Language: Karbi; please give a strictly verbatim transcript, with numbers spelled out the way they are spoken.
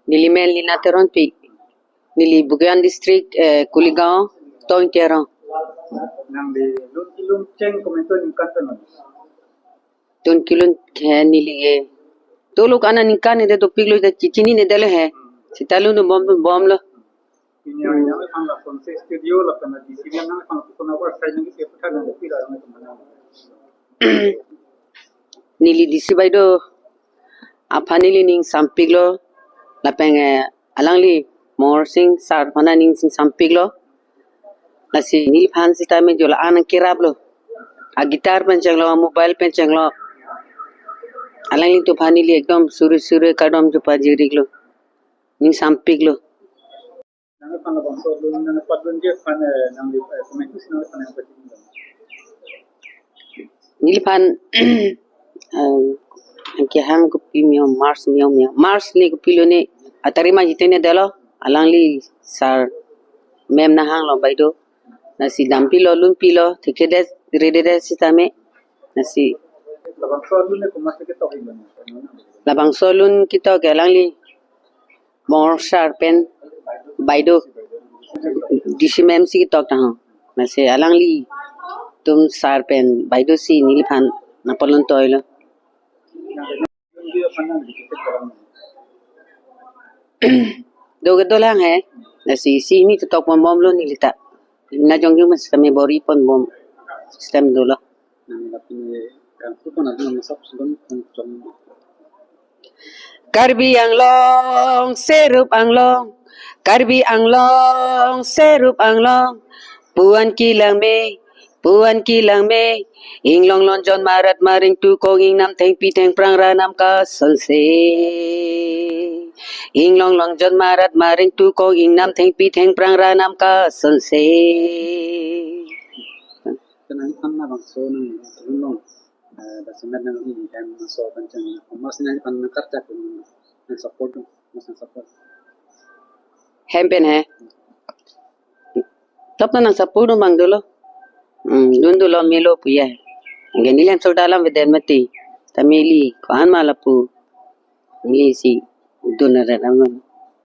Neli men Lina Teronpi. Neli Bokajan District, eh, Kuligaon, Toing Terong. Nangli lun kelun cheng komantu ningkan pen? Lun kelun ke neli ke. Toluk ana ningkan ede dopiklo, ede chichinine detlo he. Seta lun bom bom lo. Pini hari nangphan lason se studio lapen D C nangphan lason award sai nangkepi aphuthak nangpi ra nang kemana? Neli D C baideo aphan neli ning sampiklo, lapen, eh, alangli Mohor Sing sir aphan ning sampiklo. Lasi neliphan sitame jo la-an nangkeraplo. A guitar pen chenglo, mobile pen chenglo. Alanglitum aphan neli ekdom suri suri kardom jo pajiriklo. Ning sampiklo. Nangphan labangso lun, nangphan lun je phan, eh, nangli, eh, komantu si nangphan nangphan. Neliphan, eh, kehang kopi meo, March meo meo. March ni kopilo ni, atari ma jitene detlo, alangli sir ma'am nanghanglo baideo. Lasi dampilo, lunpilo, thekthe det, redet det sitame. Lasi labangso lun ni komat si ketok iklo? Labangso lun ketok ke alangli Mohor sir pen baideo, D C ma'am si ketok tangho. Lasi alanglitum sir pen baideo si neliphan nangpalun toilo. Do kedolang he. Lasi isi hini totok pon bomlo nelita. Nang jongjong ma sitame bor-i pon bom system dolo. Nang lapen rangku pon adu nang sap sudon pon chong. Karbi Anglong, Serup Anglong, Karbi Anglong, Serup Anglong, puan kelang me, puan kelang me, inglong longjon marat maring tukong ingnam thengpi thengphrang ranam kasonse. Inglong longjon marat maring tukong ingnam thengpi thengphrang ranam kasonse. Kenang phan labangso nang tulung long, eh, basi met nangli hem so kan chang, mas nangphan nangkarjak nang support, mas nang support. Hem pen he. Top na nang support abang dolo. Hmm, dun dolo melo pu ya. Anke neli hem sok dalam veden mati. Ta meli ko-an ma lapu. Neli si dun na dalam.